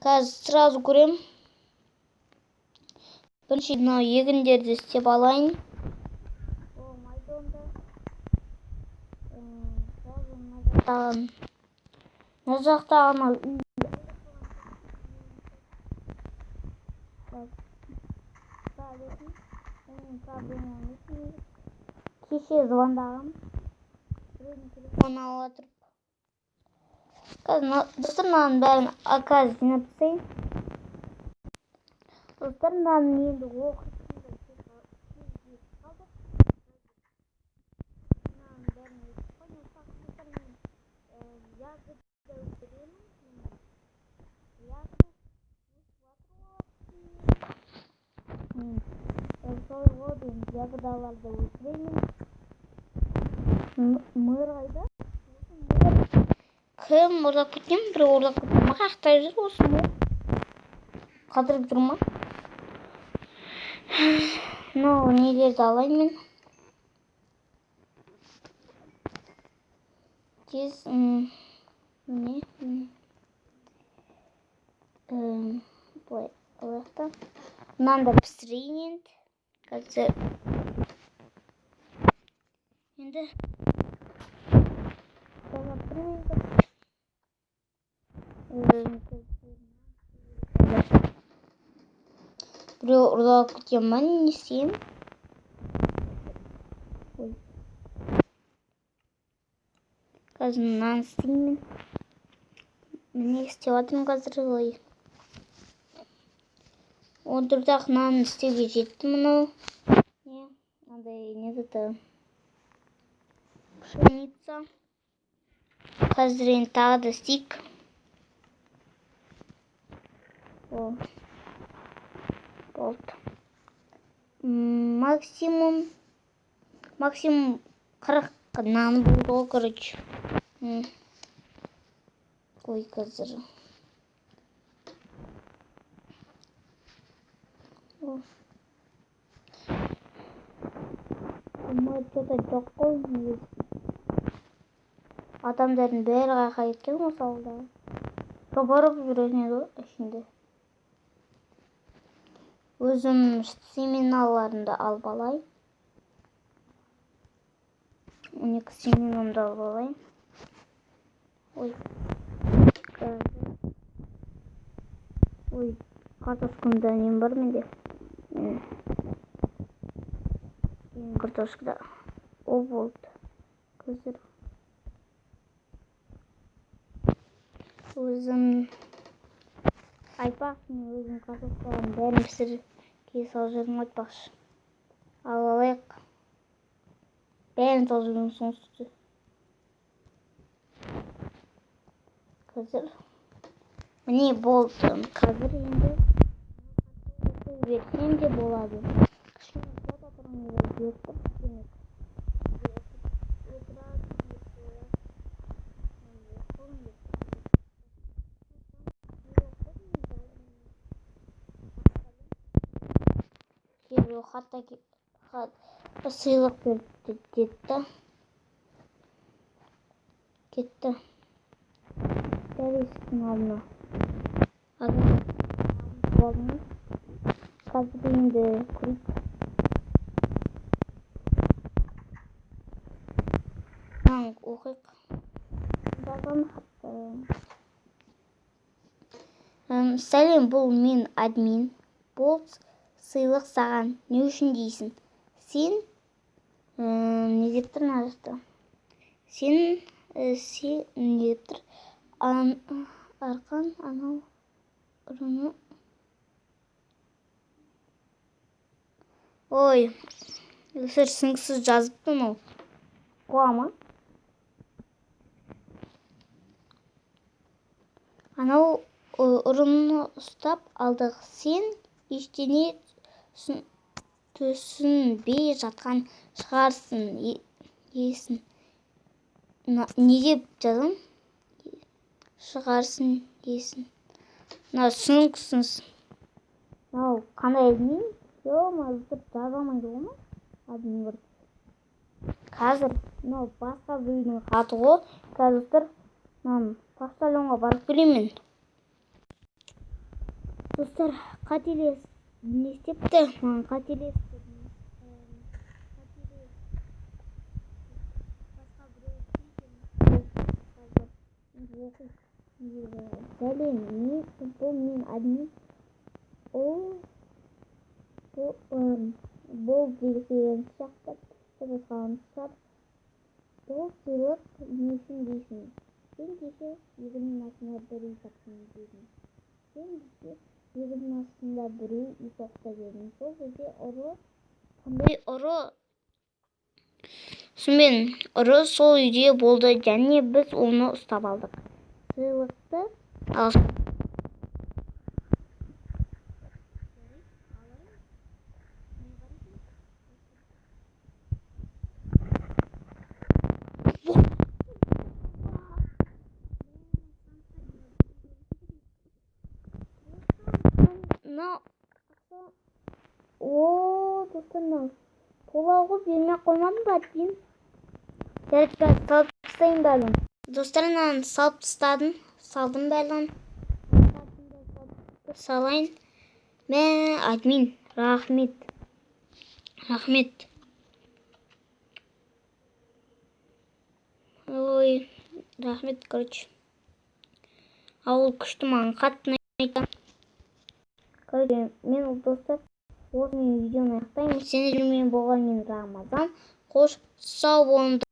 Қазір сразу көрем. Бірінші мынау егіндерді істеп алайын. Болмайды онда. Сразу мына жақтағы анау үй. Оның проблема емес негізі. Кеше звондағам. Біреудің телефонын ала тұрып. Қазір, достар, мынаның бәрін қазір жинап тастайын. Достар, мынаның енді оқып қалды. Мынаның бәрін өтіп қойдым. Достар, мен ягода өсіремін. Ягода өсіп жатыр олар. Солай болады енді, ягодаларды өсіремін. Мэр қайда? Кім ұрлап кеткен? Біреу ұрлап кеткен ма? Қаяқта жүр осы мэр? Қыдырып жүр ма? Мынау нелерді алайын мен. Тез не? Былай алайық та. Мынаны да пісірейін енді. Қазір енді жасап тұрмын енді. Біреу ұрлап кеткен ма, не істеймін? Ой. Қазір мынаны істеймін мен. Міне, істеп жатырмын қазір. Ой. 14 ақ нан істеуге жетті мынау. Не? Мынандай не заты? Пшеница. Қазір енді тағы да істейік. О. Болды. Максимум 40 нан болды ғой, короче. Ой, қазір. О. Мэр что-то жоқ қой негізі. Адамдардың бәрі қаяққа кеткен осы ауылда? Барып жүретін еді ғой ішінде. Өзім семеналарымды алып алайын. 12 семенамды алып алайын. Ой. Қазір. Ой, картошкамда нем бар менде? Менің картошкада. О, болды. Қазір. Өзім айтпақ, мен өзім картошкалардың бәрін пісіріп салып жібердім ғой айтпақшы. Алып алайық. Бәрін салып жібердім соңғы. Қазір. Міне, болды. Қазір енді берсем де болады. Кішкене фото тұрғын беріп тұр демек. Отырады деп ойлап. Енді оқығым келіп тұр. Кейбіреу хат сыйлық берді деді да кетті. Дәл есіктің алдына. Адам алдым. Қазір енді көрейік. Мынаны оқиық. Жазған хатты. Сәлем, бұл мен админ. Бұл сыйлық саған. Не үшін дейсің? Сен не деп тұр мына жақта? Сен не деп тұр? Арқан анау ұрыны. Ой, достар, түсініксіз жазыпты мынау. Қуа ма? Анау ұрыны ұстап алдық. Сен ештеңе түсінбей жатқан шығарсың. Есін. Не деп жазам? Шығарсың есін. Мынау түсініксіз. Мынау қандай админ? Ё-моё, достар, жаза алмайды ғой ма? Админ бір. Қазір мынау басқа біреудің хаты ғой. Қазір, достар, мынаны почтальонға барып келейін мен. Достар, қателес не істепті маған? Қателес, қателес, басқа біреу екен. Қазір енді оқиық. Сәлем, мен, бұл мен, админ. Ол бұл деген сияқты жазған шығар. Бұл сыйлық не үшін дейсің? Сен кеше егіннің астында бір үй таптым дедің. Сен бізге егіннің астында біреу үй соқты дедің. Сол кезде ұры, қандай ұры? Сонымен, ұры сол үйде болды және біз оны ұстап алдық. Сыйлықты ал. Мынау, о, достар, мынау тола ғой, бермей ақ қоймадым ба, админ? Жарайды, қазір салып тастайын барлығын. Достар, мынаны салып тастадым, салдым барлығын, салайын. Мә, админ, рахмет, рахмет. Ой, рахмет. Короче, ауыл күшті, маған қатты ұнайды. Короче, мен, достар, осымен видеоны аяқтаймын. Сендермен болған мен, Рамазан. Қош, сау болыңдар.